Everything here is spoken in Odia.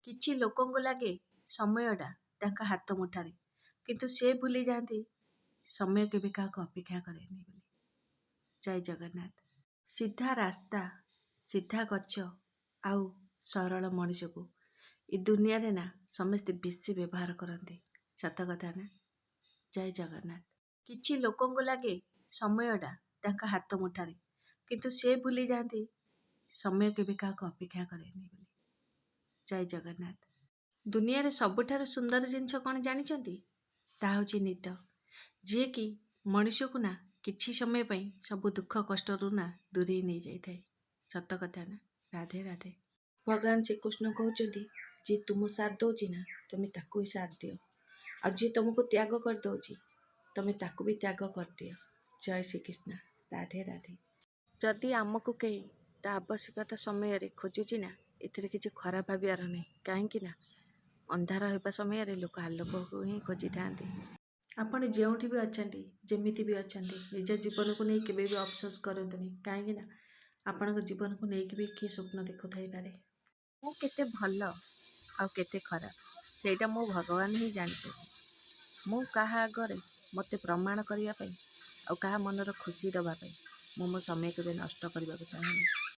କିଛି ଲୋକଙ୍କୁ ଲାଗେ ସମୟଟା ତାଙ୍କ ହାତ ମୁଠାରେ, କିନ୍ତୁ ସେ ଭୁଲି ଯାଆନ୍ତି ସମୟ କେବେ କାହାକୁ ଅପେକ୍ଷା କରେନି ବୋଲି। ଜୟ ଜଗନ୍ନାଥ। ସିଧା ରାସ୍ତା, ସିଧା ଗଛ ଆଉ ସରଳ ମଣିଷକୁ ଏ ଦୁନିଆରେ ନା ସମସ୍ତେ ବେଶୀ ବ୍ୟବହାର କରନ୍ତି। ସତ କଥା ନା? ଜୟ ଜଗନ୍ନାଥ। କିଛି ଲୋକଙ୍କୁ ଲାଗେ ସମୟଟା ତାଙ୍କ ହାତ ମୁଠାରେ, କିନ୍ତୁ ସେ ଭୁଲି ଯାଆନ୍ତି ସମୟ କେବେ କାହାକୁ ଅପେକ୍ଷା କରେନି ବୋଲି। ଜୟ ଜଗନ୍ନାଥ। ଦୁନିଆରେ ସବୁଠାରୁ ସୁନ୍ଦର ଜିନିଷ କ'ଣ ଜାଣିଛନ୍ତି? ତାହା ହେଉଛି ନିଦ, ଯିଏକି ମଣିଷକୁ ନା କିଛି ସମୟ ପାଇଁ ସବୁ ଦୁଃଖ କଷ୍ଟରୁ ନା ଦୂରେଇ ନେଇଯାଇଥାଏ। ସତ କଥା ନା? ରାଧେ ରାଧେ। ଭଗବାନ ଶ୍ରୀକୃଷ୍ଣ କହୁଛନ୍ତି, ଯିଏ ତୁମ ସାଥ ଦେଉଛି ନା, ତୁମେ ତାକୁ ହିଁ ସାଥ ଦିଅ, ଆଉ ଯିଏ ତୁମକୁ ତ୍ୟାଗ କରିଦେଉଛି, ତୁମେ ତାକୁ ବି ତ୍ୟାଗ କରିଦିଅ। ଜୟ ଶ୍ରୀକୃଷ୍ଣ। ରାଧେ ରାଧେ। ଯଦି ଆମକୁ କେହି ତା ଆବଶ୍ୟକତା ସମୟରେ ଖୋଜୁଛି ନା, ଏଥିରେ କିଛି ଖରାପ ଭାବିବାର ନାହିଁ, କାହିଁକି ନା ଅନ୍ଧାର ହେବା ସମୟରେ ଲୋକ ଆଲୋକକୁ ହିଁ ଖୋଜିଥାନ୍ତି। ଆପଣ ଯେଉଁଠି ବି ଅଛନ୍ତି, ଯେମିତି ବି ଅଛନ୍ତି, ନିଜ ଜୀବନକୁ ନେଇ କେବେ ବି ଅଫସୋସ କରନ୍ତୁନି, କାହିଁକି ନା ଆପଣଙ୍କ ଜୀବନକୁ ନେଇକି ବି କିଏ ସ୍ୱପ୍ନ ଦେଖୁଥାଇପାରେ। ମୁଁ କେତେ ଭଲ ଆଉ କେତେ ଖରାପ, ସେଇଟା ମୁଁ ଭଗବାନ ହିଁ ଜାଣିଛନ୍ତି। ମୁଁ କାହା ଆଗରେ ମୋତେ ପ୍ରମାଣ କରିବା ପାଇଁ ଆଉ କାହା ମନର ଖୁସି ଦେବା ପାଇଁ ମୁଁ ମୋ ସମୟ କେବେ ନଷ୍ଟ କରିବାକୁ ଚାହେଁନି।